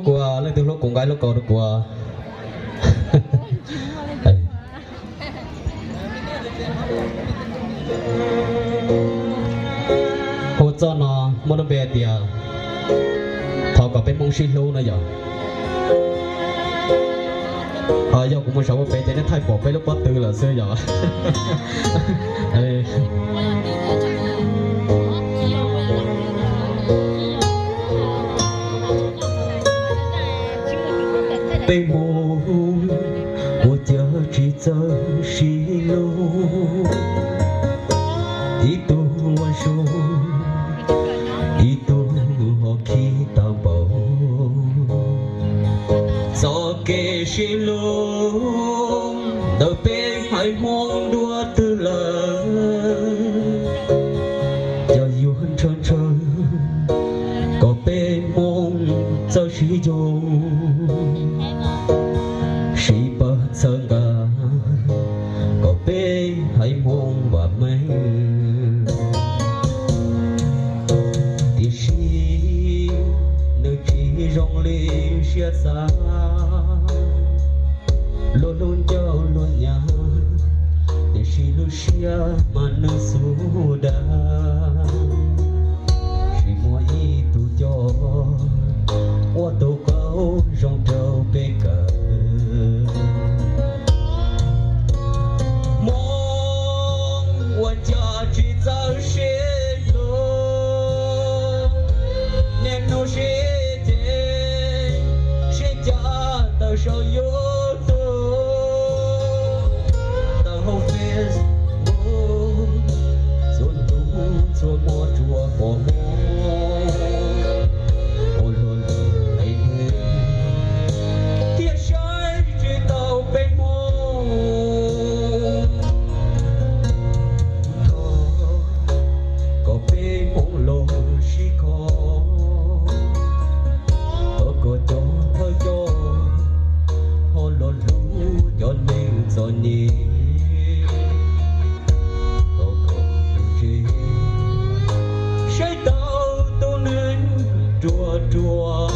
Kuv leej twg hlub kuv nqa lub kaus rau kuv. Hauv txoj no muaj lub npe hais tias thov kom peb Hmoob sib hlub no yom. Yog kuv mus saum ua pem ces nej thaij pom peb lub pob tw lawm xwb yom. Peb Hmoob ua cas tsis txawj sib hlub, ib tug ua zoo, ib tug ho khib tag npaum. Txoj kev sib hlub ntawm peb haiv Hmoob dua twg lawm, cov yuav ntshaw ntshaw kom peb Hmoob txawj sib nco, sib pab txhawb nqa kom peb haiv Hmoob vam meej. Tiam sis nws tsis zoo li siab xav, luag hlub ncauj luag nyav, tiam sis lub siab mas nws xub dag. Tsis muaj ib tug coj ua tus qauv zoo rau peb kawm. Hmoob ua cas tsis txawj sib hlub, niaj hnub sib ceg sib cav tawm saum YouTube, tawm hauv Facebook, txhua hnub txhua hmo tsuas pom Hmoob ua luaj li neeg, thiaj saib tsis taus peb Hmoob. Thov kom peb Hmoob los sib kho, thov kom cov thawj coj ho los hlub cov neeg txom nyem, thov kom tus ntse saib tau tus neeg ruam ruam.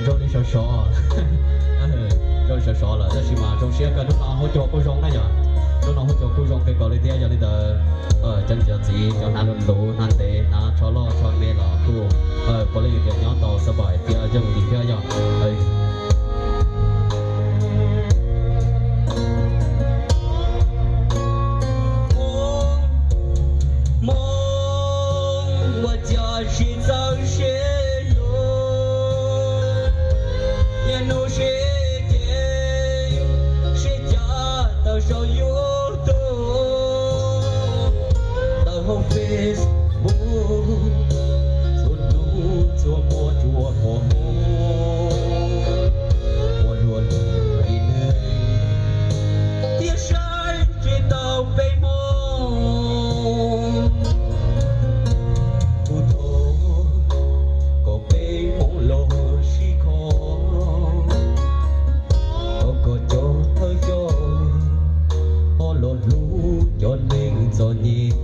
Zoo li sov sov, zoo li sov sov lawm tab sis mas zoo siab kawg hnub no huab cua kuj zoo na yom. Hnub no huab cua kuj zoo kawg nkaus li thiab yog li ntawd cov niam cov txiv cov hnav luv luv hnav ntev hnav tsho loj tsho me los kuj puav leej yog tias nyob tau xab pais thiab yooj yim thiab yog. Hmoob ua cas tsis txawj sib hlub, niaj hnub sib ceg sib cav tawm saum YouTube, tawm hauv Facebook, txhua hnub txhua hmo tsuas pom Hmoob ua luaj li neeg, thiaj saib tsis taus peb Hmoob. Kuv thov kom peb Hmoob los sib kho, thov kom cov thawj coj ho los hlub cov neeg txom nyem,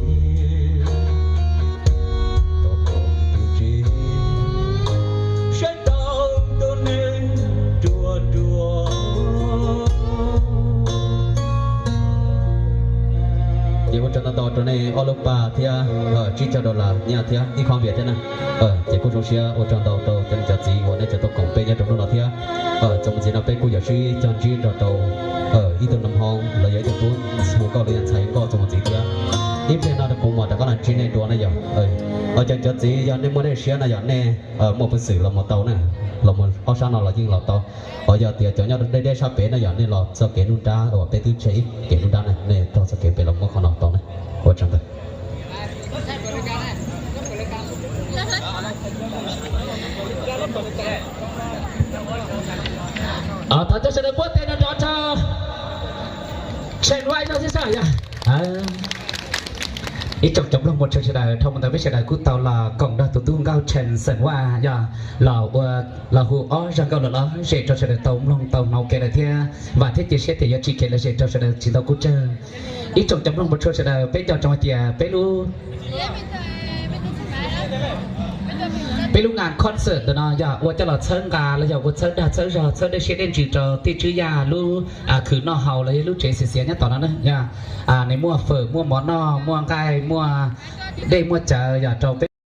thov kom tus ntse saib tau tus neeg ruam ruam. Ces ua tsaug ntau ntau rau nej ob lub pab thiab tsib caug dollar nyiaj thiab ib khob npias thiab na. Ces kuj zoo siab ua tsaug ntau rau cov niam cov txiv uas nej tseem tau koom peb nyob rau hnub no thiab. Txuas mus ntxiv no peb kuj yuav sib cog ntsib nrog rau ib tug nus hoob los yog ib tug tub hu nkauj los yog ntxhais nkauj txuas mus ntxiv thiab. Ib pliag no kuv mam rov qab los ntsib nej dua na yom. Cov niam cov txiv yog nej muaj dej siab no yom nej muaj peev xwm los mus tau na, los mus ob sab no los yeej los tau. Ho yog tias cov nyob deb deb sab pem na yom nej los txoj kev nruab nrab uas peb twb tseg ib kev nruab nrab na, nej taug txoj kev pem los muab qhov no tau na. Ua tsaug ntau. Thov coj sawv daws npuaj tes nrov nrov rau Trend White no xwb yom. Ib tsoom cov mloog mos tshua sawv daws, dhau mus ntawd peb sawv daws kuj tau los koom nrog tus tub nkauj Tshee Xeem Vaj yog los ua, los hu ob zaj nkauj lawm los zem rau sawv daws tau mloog tau hnov kev lawm thiab. Vam thiab cia siab tias yuav tsim kev lom zem rau sawv daws tsis ntau kuj tsawg. Ib tsoom cov mloog mos tshua sawv daws, peb nco ntsoov hais tias peb lub peb lub ngan concert ntawm no yog ua coj los txhawb nqa los yog ua txhawb dag txhawb zog txhawb dej siab dej ntsws rau tej tswv yam lub khwv noj haus los yog lub tsev xiav xiav nyob tom no na yog nws muaj fawm muaj mov noj muaj nqaij muaj dej muaj cawv yog rau peb